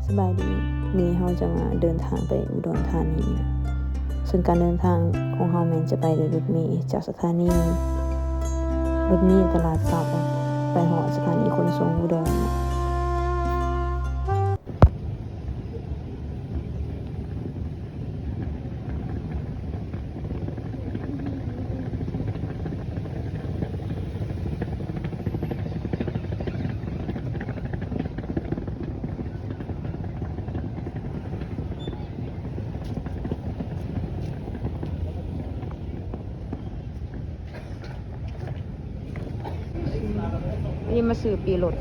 ສະບາຍດີ ມື້ນີ້ເຮົາຈະມາເດີນທາງໄປອຸດອນທານີ ເຊິ່ງການເດີນທາງຂອງເຮົາແມ່ນຈະໄປດ້ວຍລົດເມຈາກສະຖານີລົດເມຕະຫຼາດເຊົ້າ ໄປຮອດສະຖານີຂົນສົ່ງອຸດອນ. ນີ້ມາຊື້ປີ້ລົດ. ສ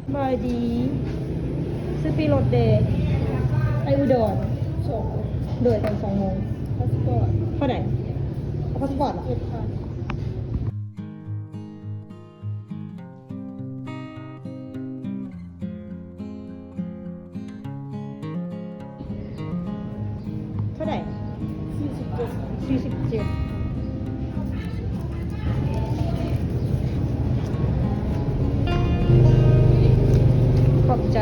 ະບາຍດີ ຊື້ປີ້ລົດເດ ໄປອຸດອນ ສອງ ໂດຍ ຕອນສອງໂມງ. ພາສປອດ ເທົ່າໃດ? ເອົາພາສປອດເຫາະ? ເຈັດພັນ. ເທົ່າໃດ? ສີ່ສິບເຈັດ ສີ່ສິບເຈັດ. ຂອບໃຈ.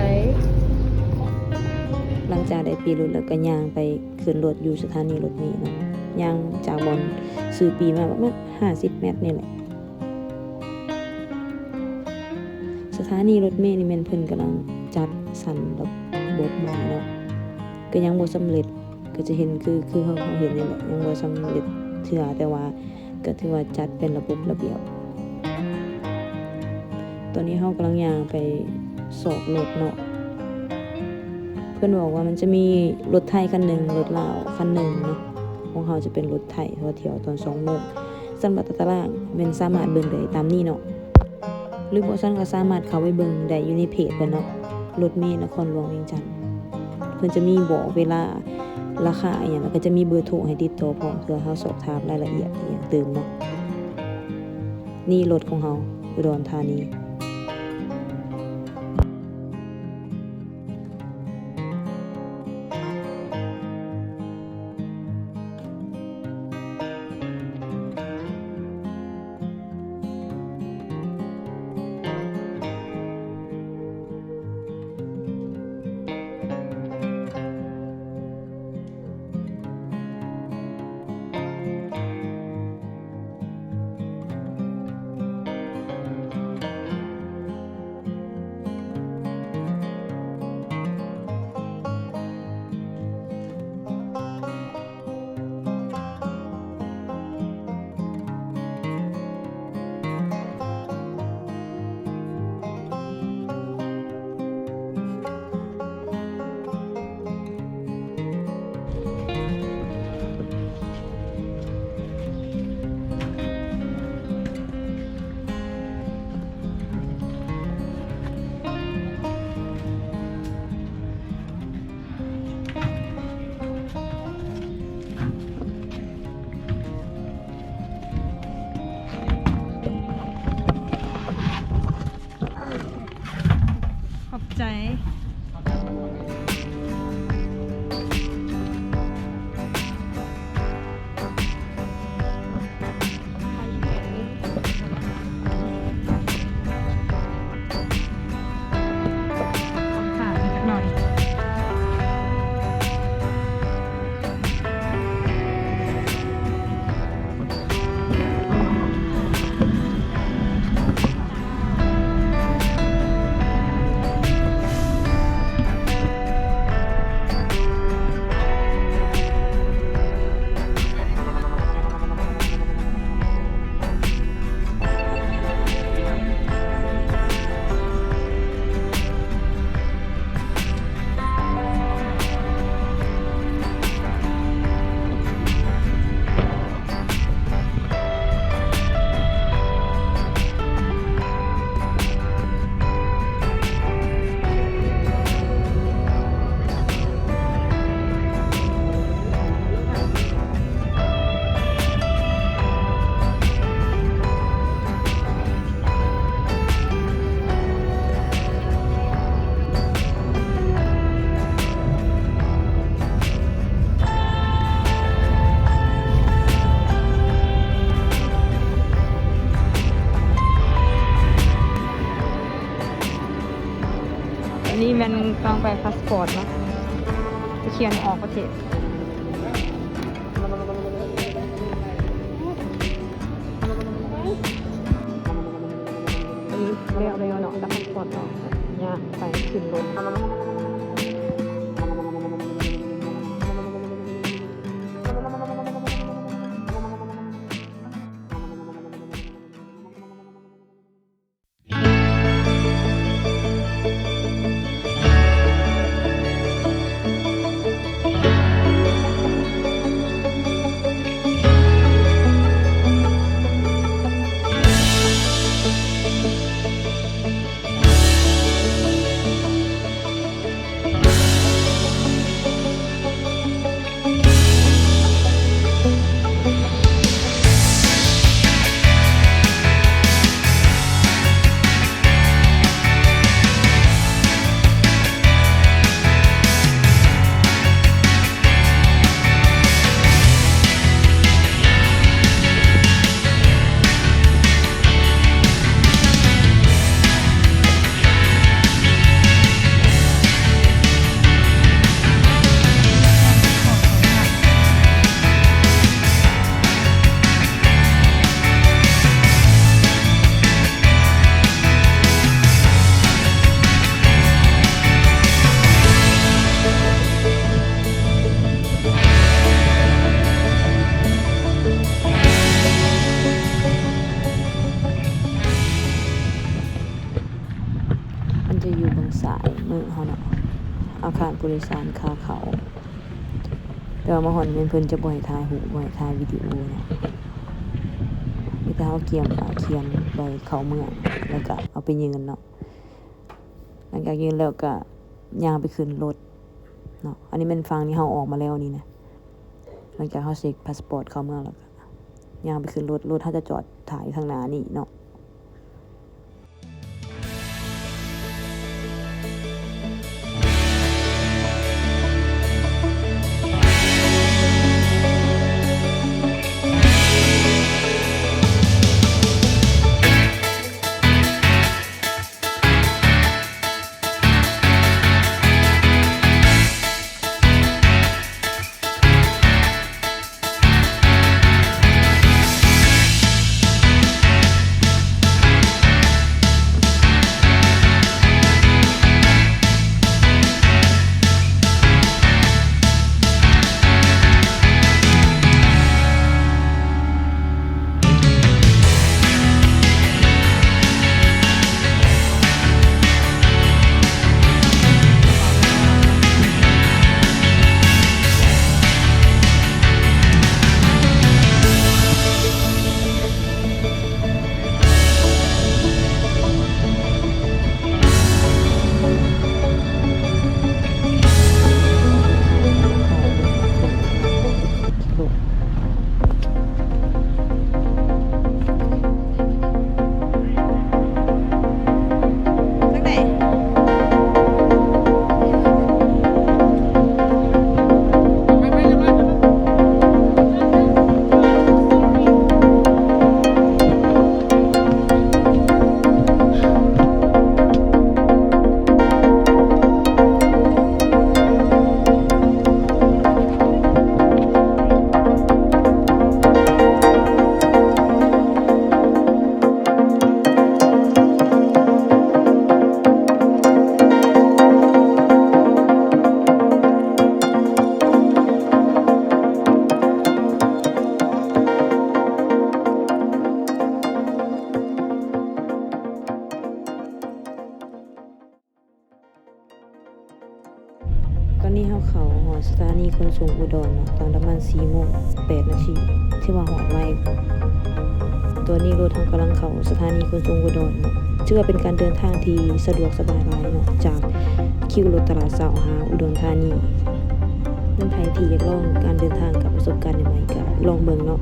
ຫຼັງຈາກໄດ້ປີ້ລົດແລ້ວກໍຍ່າງໄປຂຶ້ນລົດຢູ່ສະຖານີລົດເມເນາະ ຍ່າງຈາກບ່ອນຊື້ປີ້ມາປະມານຫ້າສິບແມັດນີ້ແຫຼະ. ສະຖານີລົດເມນີ້ແມ່ນເພິ່ນກຳລັງຈັດສັນລະບົບໃໝ່ເນາະ ກໍຍັງບໍ່ສຳເລັດ ກໍຈະເຫັນຄື ຄືເຮົາເຫັນນີ້ແຫຼະ ຍັງບໍ່ສຳເລັດເທື່ອ ແຕ່ວ່າກໍຖືວ່າຈັດເປັນລະບົບລະບຽບ. ຕອນນີ້ເຮົາກຳລັງຍ່າງໄປຊອກລົດເນາະ ເພິ່ນບອກວ່າມັນຈະມີລົດໄຖຄັນໜຶ່ງ ລົດລາວຄັນໜຶ່ງເນາະ ຂອງເຮົາຈະເປັນລົດໄຖເຮົາທ່ຽວຕອນສອງໂມງ. ສຳລັບຕາຕະລາງແມ່ນສາມາດເບິ່ງໄດ້ຕາມນີ້ເນາະ ຫຼືບໍ່ຊັ້ນກໍສາມາດເຂົ້າໄປເບິ່ງໄດ້ຢູ່ໃນເພຈເພິ່ນເນາະ ລົດເມນະຄອນຫຼວງວຽງຈັນ ເພິ່ນຈະມີບອກເວລາ ລາຄາອີ່ຫຍັງ ແລ້ວກໍຈະມີເບີໂທໃຫ້ຕິດຕໍ່ພ້ອມ ເພື່ອເຮົາສອບຖາມລາຍລະອຽດອີ່ຫຍັງຕື່ມເນາະ. ນີ້ລົດຂອງເຮົາ ອຸດອນທານີ. ເ ຕ້ອງໄປພາສປອດເນາະ ໄປຂຽນອອກປະເທດ. ອັນນີ້ແລ້ວແລ້ວເນາະ ກັບພາສປອດເນາະ ຍ່າງໄປຂຶ້ນລົດ. ມັນຈະຢູ່ເບື້ອງຊ້າຍມືເຮົາເນາະ ອາຄານຜູ້ໂດຍສານຂາເຂົ້າ. ແຕ່ວ່າມາຮອດແມ່ນເພິ່ນຈະບໍ່ໃຫ້ຖ່າຍຮູບ ບໍ່ໃຫ້ຖ່າຍວິດີໂອເນາະ ມີແຕ່ເຮົາກຽມ ອາ ຂຽນໃບເຂົ້າເມືອງ ແລ້ວກະເອົາໄປຍື່ນເນາະ. ຫຼັງຈາກຍື່ນແລ້ວກະຍ່າງໄປຂຶ້ນລົດເນາະ. ອັນນີ້ແມ່ນຝັ່ງທີ່ເຮົາອອກມາແລ້ວນີ້ນະ. ຫຼັງຈາກເຮົາເຊັກພາສປອດເຂົ້າເມືອງແລ້ວກະຍ່າງໄປຂຶ້ນລົດ ລົດເຮົາຈະຈອດຖ້າຢູ່ທາງໜ້ານີ້ເນາະ. ຕອນນີ້ເຮົາເຂົ້າຮອດສະຖານີຂົນສົ່ງອຸດອນເນາະ ຕອນປະມານສີ່ໂມງແປດນາທີ ຖືວ່າຮອດໄວ. ຕອນນີ້ລົດເຮົາກຳລັງເຂົ້າສະຖານີຂົນສົ່ງອຸດອນເນາະ ຖືວ່າເປັນການເດີນທາງທີ່ສະດວກສະບາຍຫຼາຍເນາະ ຈາກຄິວລົດຕະຫຼາດເຊົ້າຫາອຸດອນທານີ. ທ່ານໃດທີ່ຢາກລອງການເດີນທາງກັບປະສົບການໃໝ່ໆ ກະລອງເບິ່ງເນາະ.